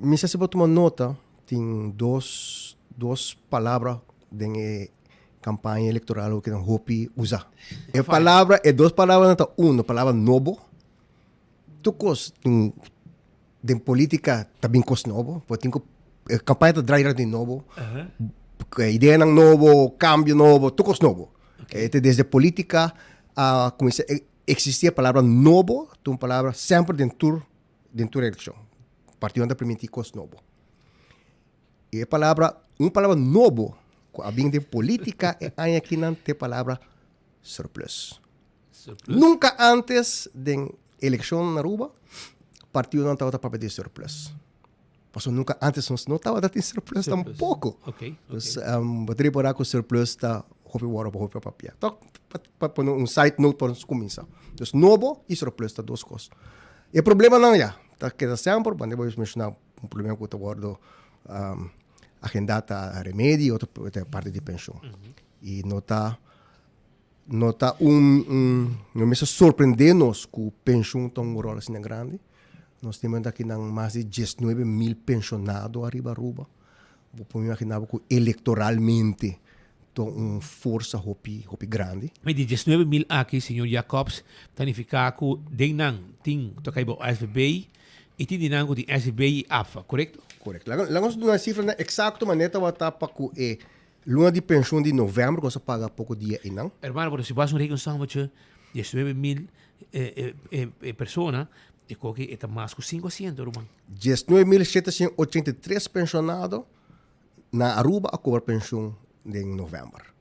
Mi sa si bo tuma nota, tin dos dos palabra den e campaña electoral cu nan hopi usa. E palabra, e dos palabranan ta uno, palabra nobo. Tur cos tin den politica ta bin cos nobo, bo tin cu e campaña ta draai rond di nobo, ideanan nobo, cambio nobo, tur cos nobo. E ta desde politica a cuminsa existi e palabra nobo, ta un palabra semper den tur den tur eleccion. Partidonan ta permiti cos nobo. E palabra, un palabra nobo cu a bin den politica e aña akinan ta e palabra surplus. Surplus? Nunca antes den eleccion na Aruba partidonan tabata papia di surplus. Pasobra nunca antes nos no tabata tin surplus Surplus. tampoco. Ok, ok. Dus bo ta ripara cu surplus ta hopi worde pa hopi papia. Tok pa pa pone un side note pa nos cuminsa. Dus nobo y surplus ta dos cos. E problemanan ya ta keda semper, wanneer bo menciona un problema cu ta wordo agenda ta remedi y otro ta parti di pensioen. Y no ta no ta un un no mester sorprende nos cu pensioen ta un rol asina grandi. Nos tin momento aki nan mas di 19,000 pensionado ariba Aruba. Bo por imagina bo cu electoralmente ta un forsa hopi hopi grandi. Ma di 19,000 aki, señor Jacobs, ta nifica cu den nan tin ta cay bo SVB y tin di nan cu tin SVB y APFA, corecto? Corecto. Laga laga nos duna cifranan exacto manera tabata pa cu e luna di pensioen di november cu nos a paga poco dia eynan. Hermano, pero si bo haci un rekensommetje, 19,000 persona, e koki e ta mas ku sinku asiento, ruman. 19,783 pensionado na Aruba a cobra pensioen den november.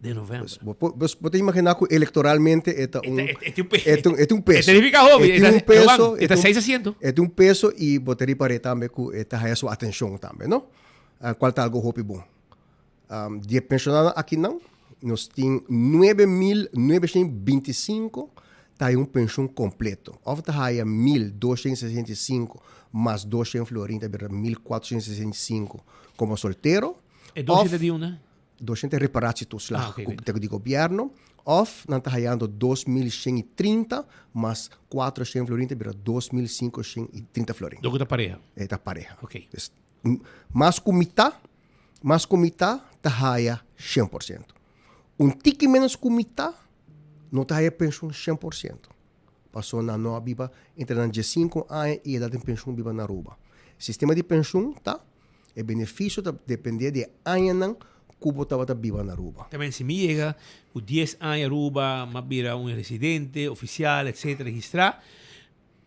Den november. Pues, bo por, pues, bo ta imagina cu electoralmente e ta un, E ta, e ta un pe- e ta un, e ta un peso. E ta nifica hopi. E ta un peso, Ruman, e ta seis asiento. E ta un peso y bo ta ripara tambe cu e ta haya su atencion tambe, no? Cual ta algo hopi bon. Di e pensionadonan akinan, nos tin 9.925 ta haya un penshun kompleto. Òf ta haya 1.265 mas 200 florin, ta bira 1.465 komo soltero. E 200 di unda? 200 reparatietoeslag di gobièrnu. Òf nan ta hayando 2.130 mas 400 florin, ta bira 2.530 florin. Loke ta pareha? E ta pareha. Mas ku mitá Mas ku mitá ta haya 100%. Un tiki menos ku mitá no ta haya penshun 100%. Pasobra nan no a biba entre nan 15 aña i edat den penshun biba na Aruba. Sistema di penshun ta, e benefisio ta depende di e añanan ku bo tabata biba na Aruba. Tamen si mi yega ku dies aña Aruba, m'a bira un residente ofisial etcetera registrá,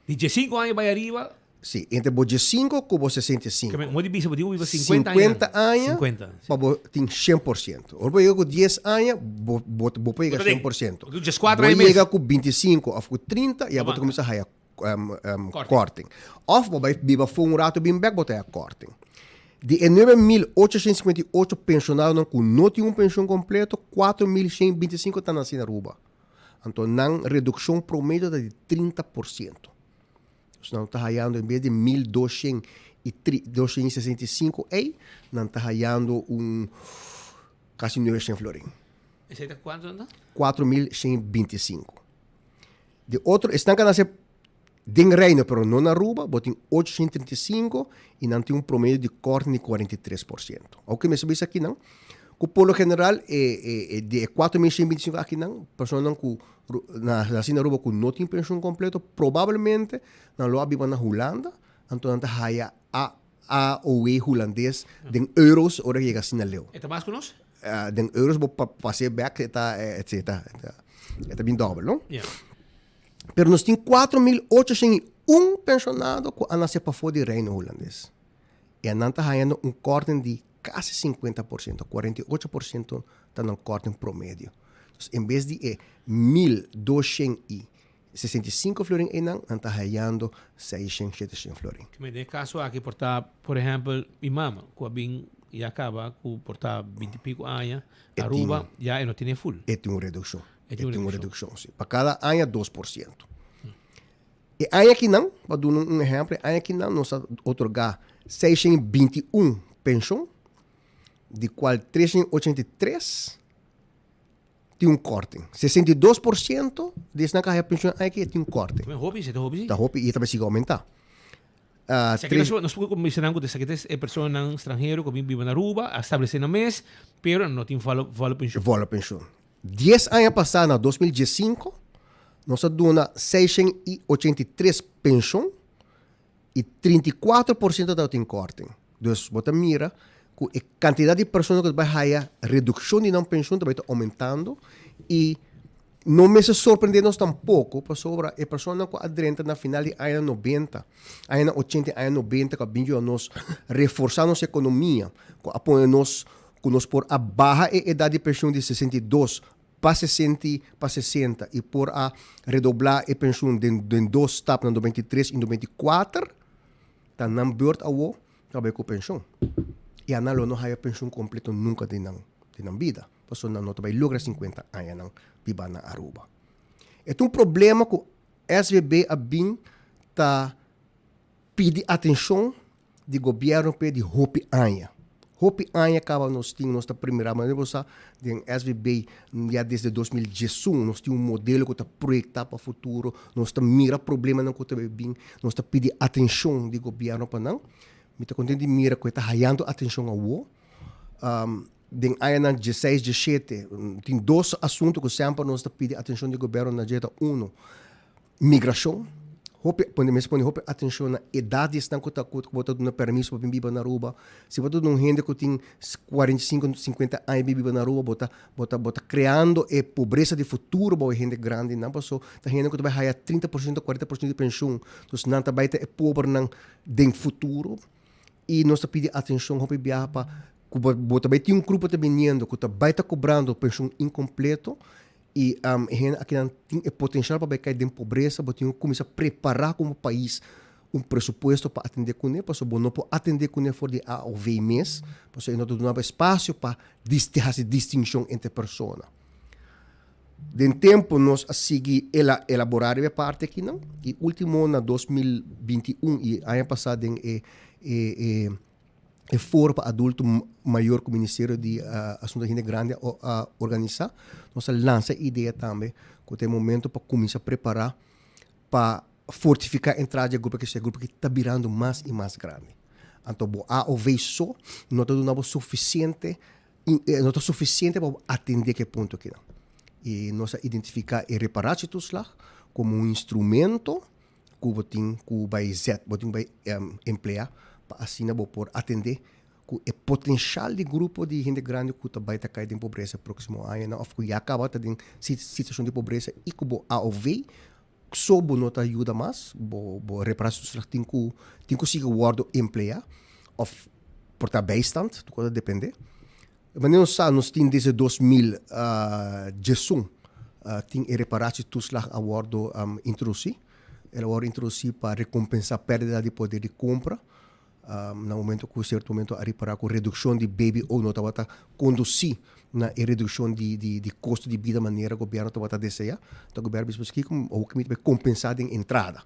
Di diesinco aña bai ariba. Si, entre bo diesinco cu bo 65. Keme, mo di bisa bo di bo biba 50 aña. 50 aña 50, si. pa bo tin 100%. Ora bo yega cu 10 aña, bo, bo, bo por yega 100%. Bo tin 14 aña mes. Bo yega cu 25 of cu 30, ya bo ta cuminsa haya korting. Of bo bai biba for un rato bin bek, bo ta haya korting. Di e 9.858 pensionadonan cu no tin un pensioen completo, 4.125 ta naci na Aruba. Anto nan redukshon promedio ta di 30%. Dus nan ta hayando en bes di 1265 ei, nan ta hayando un kasi 900 florin. Esei ta kuantu anto? 4125. Di otro, esnan ka nase den Reino pero no na Aruba, bo tin 835 y nan tin un promedio di korting di 43%. Oke, mester bisa akinan ku por lo general e e e di e 4125 akinan, personanan ku na nasi na Aruba ku no tin penshun kompleto, probablemente nan lo a biba na Hulanda, anto nan ta haya A AOW hulandes den euros ora yega asina leu. E ta mas ku nos? Den euros bo pas'é bek e ta e ta e ta bin dòbel, no? Ya. Pero nos tin 4.801 pensionado ku a nase pafó di Reino Hulandes. I anan ta hañando un kòrting di kasi 50%, 48% ta nan kòrting promedio. Dus en bes di e 1.265 florin einan, nan ta hañando 600, 700 florin. Den e kaso aki por ta, por ehèmpel, mi mama ku a bin ya kaba ku por ta binti piku aña Aruba, ya e no tene ful. E tin un redukshon. E tin un redukshon, si. Pa kada aña 2%. E aña akinan, pa duna un ehèmpel, e aña akinan nos a otorgá 621 penshon, di kual 383 tin un kòrting. 62% di esnan ku a haña penshon e aña aki tin un kòrting. Ta hopi, ta hopi si. Ta hopi i e ta bai sigui oumentá. Esaki nos nos por mencioná ku esaki ta e personanan stranhero ku bin biba na Aruba, a establesé nan mes, pero nan no tin volle volle penshun. Volle penshun. 10 aña pasá na 2015 nos a duna 683 penshun i 34% tabatin kòrting. Dus bo ta mira ku e kantidat di persona ku ta bai haya redukshon di nan penshun ta bai ta oumentando i no mester sorprendé nos tampoko pasobra e personanan ku a drenta na final di añanan nobenta, añanan ochenta i aña nobenta ku a bin yuda nos reforsá nos ekonomia, ku a pone nos ku nos por a baha e edat di penshun di 62 pa 60 pa 60 i por a redoblá e penshun den den dos stap na 93 i 94, ta nan beurt awo pa bai ku penshun. I anan lo no haya penshun kompleto nunka den nan den nan bida, pasobra nan no ta bai logra 50 añanan biba na Aruba. E ta un problema ku SVB a bin ta pidi atenshon di gobierno p'e di hopi aña. Hopi aña caba nos tin, nos ta primera, manera bo sa den SVB ya desde 2011 nos tin un modelo cu ta proyecta pa futuro, nos ta mira problemanan cu ta bay bin, nos ta pidi atencion di gobierno pa nan. Mi ta contento di mira cu e ta hayando atencion awo. Den añanan dieseis, diesshete, tin dos asunto cu semper nos ta pidi atencion di gobierno na dje ta uno, Migrashon, hopi pone mester pone hopi atenshon na edat di esnan ku ta ku bo ta duna permiso pa bin biba na Aruba. Si bo ta duna un hende ku tin 45, 50 aña bin biba na Aruba bo ta bo ta bo ta kreando e pobresa di futuro bou e hende grandinan paso ta hende ku ta bai haya 30% 40% di penshun. Entonces nan ta bai ta e pobernan den futuro i nos ta pidi atenshon hopi biaha pa ku bo bo ta bai tin un grupo ta biniendo ku ta bai ta kobrando penshun inkompleto. I e hende akinan tin e potenshal pa bai kai den pobresa, bo tin ku kuminsá prepará komo pais un presupuesto pa atendé kuné, pasobra bo no por atendé kuné for di AOV mes, pasobra e no ta duna bo espasio pa hasi distinshon entre persona. Den tempu nos a sigui elaborá riba e parti akinan i último na 2021 i aña pasá den e E foro pa adulto mayor ku Ministerio di Asunto di Hende Grandi a organisá, nos a lansa e idea tambe ku ta e momento pa kuminsá prepará pa fortifiká entrada di e grupo aki, pasobra e grupo aki ta birando mas i mas grandi. Anto bo AOV so no ta duna bo sufisiente, no ta sufisiente pa bo atendé ku e punto akinan. I nos a identifiká e reparatietoeslag komo un instrumento ku bo tin ku bai zet, bo tin ku bai empleá pa asina bo por atendé ku e potenshal di grupo di hende grandi ku ta bai ta kai den pobresa próksimo añanan òf ku ya kaba ta den situashon di pobresa i ku bo AOV so bo no ta yuda mas, bo bo reparatietoeslag tin ku tin ku sigui wòrdu empleá òf por ta bijstand, tur kos ta dependé. Manera nos sa nos tin desde 2011 tin e reparatietoeslag a wordo introduci. El a wordo introduci pa recompensa perdida di poder di compra na momento cu cierto momento a ripara cu reduccion di BBO no tabata conduci na e reduccion di costo di bida manera gobierno tabata desea. Enton gobierno a bisa pues kico awor mi ta bay compensa den entrada.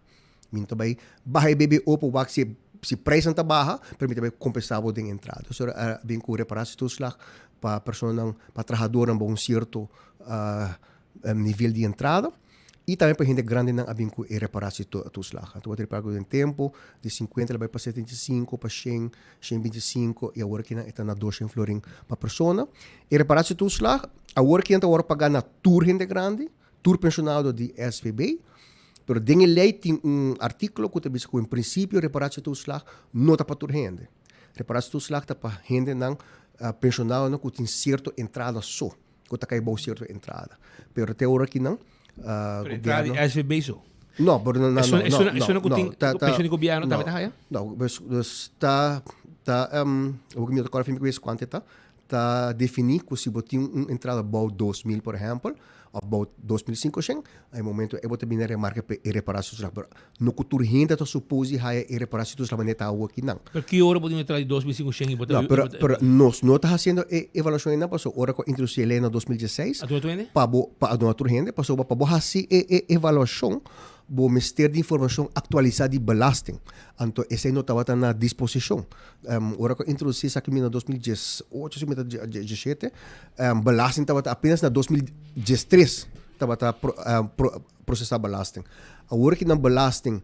Mi no ta bai baha e BBO pa wak si si prijsnan ta baha, pero mi ta bai kompensá bo den entrada. Dus ora a bin ku reparatietoeslag pa personanan, pa trahadornan bo un sierto nivel di entrada i tambe pa hende grandinan a bin ku e reparatietoeslag. Anto bo ta ripara ku den tempu di 50 el a bai pa 75, pa 100, 125 i awor akinan e ta na 200 florin pa persona. E reparatietoeslag awor akinan ta wòrdu pagá na tur hende grandi. Tur pensionado di SVB, pero den e ley tin un articulo cu ta bisa cu en principio reparatietoeslag no ta pa tur hende. Reparatietoeslag ta pa hendenan pensionadonan cu tin cierto entrada so, cu ta cay bou cierto entrada. Pero te ora akinan Pero entrada di SVB so? No, pero no, no, no, no, Esun cu tin pension di gobierno tambe ta haya? No, dus ta, ta, awor cu mi no ta corda fin mi cabeza cuanto e ta, Ta definí ku si bo tin un entrada bou 2000 por ehèmpel òf bou 2500, e momento ei bo ta bini a remarka pa e reparatietoeslag. Pero no ku tur hende ta supos di haya e reparatietoeslag manera ta awo akinan. Pero ki ora bo tin un entrada di 2500 i bo ta. No, pero pero nos no ta hasiendo e evaluashon einan pasobra ora ku a introdusí e lei na 2016 A duna tur hende? pa bo pa a duna tur hende pasobra pa bo hasi e e evaluashon bo mester di informashon aktualisá di belasting. Anto esei no tabata na disposishon. Ora ku a introdusí esaki mi na 2018, si mi ta 17, belasting tabata apenas na 2013 tabata prosesá belasting. Awor ki nan belasting.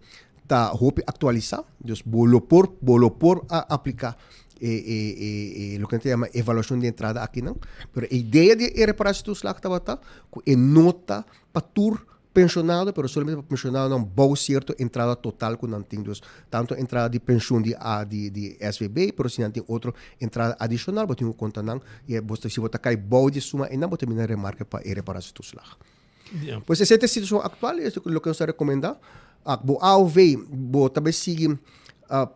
ta hopi aktualisá, dus bo lo por bo lo por a apliká e e e e loke nan ta yama evaluashon di entrada akinan. Pero e idea di e reparatietoeslag tabata ku e no ta pa tur penshonado, pero solamente pa penshonadonan bou sierto entrada total ku nan tin. Dus tantu entrada di penshun di a di di SVB, pero si nan tin otro entrada adishonal bo tin ku konta nan i bo si bo ta kai bou di e suma einan bo ta bini remarke pa e reparatietoeslag. Pues esei ta e situashon aktual i esei loke nos ta rekomendá. Bo AOV bo ta bai sigui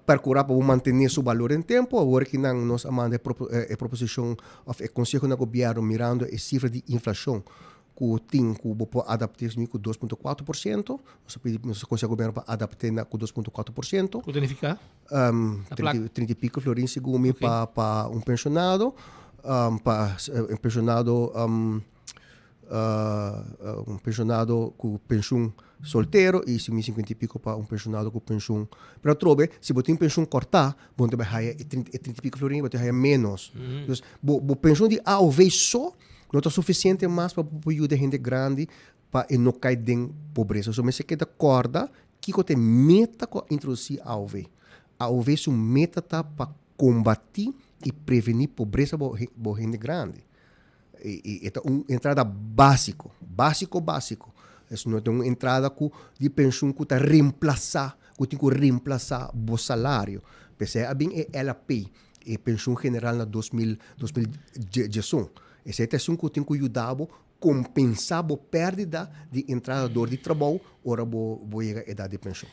perkurá pa bo mantené su balor den tempu. Awor ki nan nos a manda e proposishon òf e konseho na gobièrnu mirando e sifra di inflashon ku tin ku bo por adapt'é esei ku 2.4%. Nos a pidi nos a konseha gobièrnu pa adapt'é na ku 2.4%. Ku ta nifiká? 30 i piko florin segun mi pa un penshonado. Pa un penshonado. Un pensionado ku penshun soltero i si mi sinkuenta i piko pa un pensionado ku penshun. Pero atrobe si bo tin penshun kòrtá bo no ta bai haya e 30 i piko florin, bo ta haya ménos. Dus bo bo penshun di AOV so no ta sufisiente mas pa bo por yuda hende grandi pa e no kai den pobresa. So mester keda kòrda kiko ta e meta ku a introdusí AOV. AOV su meta ta pa kombatí i prevení pobresa bo hende grandi. E ta un entrada básiko, básiko básiko. Es no ta un entrada ku di penshun ku ta remplasá, ku tin ku remplasá bo salario. P'esei a bin e LAP, e penshun general na 2000, 2011. Esei ta esun ku tin ku yuda bo kompensá bo pèrdida di entrada dor di trabou ora bo bo yega edat di penshun.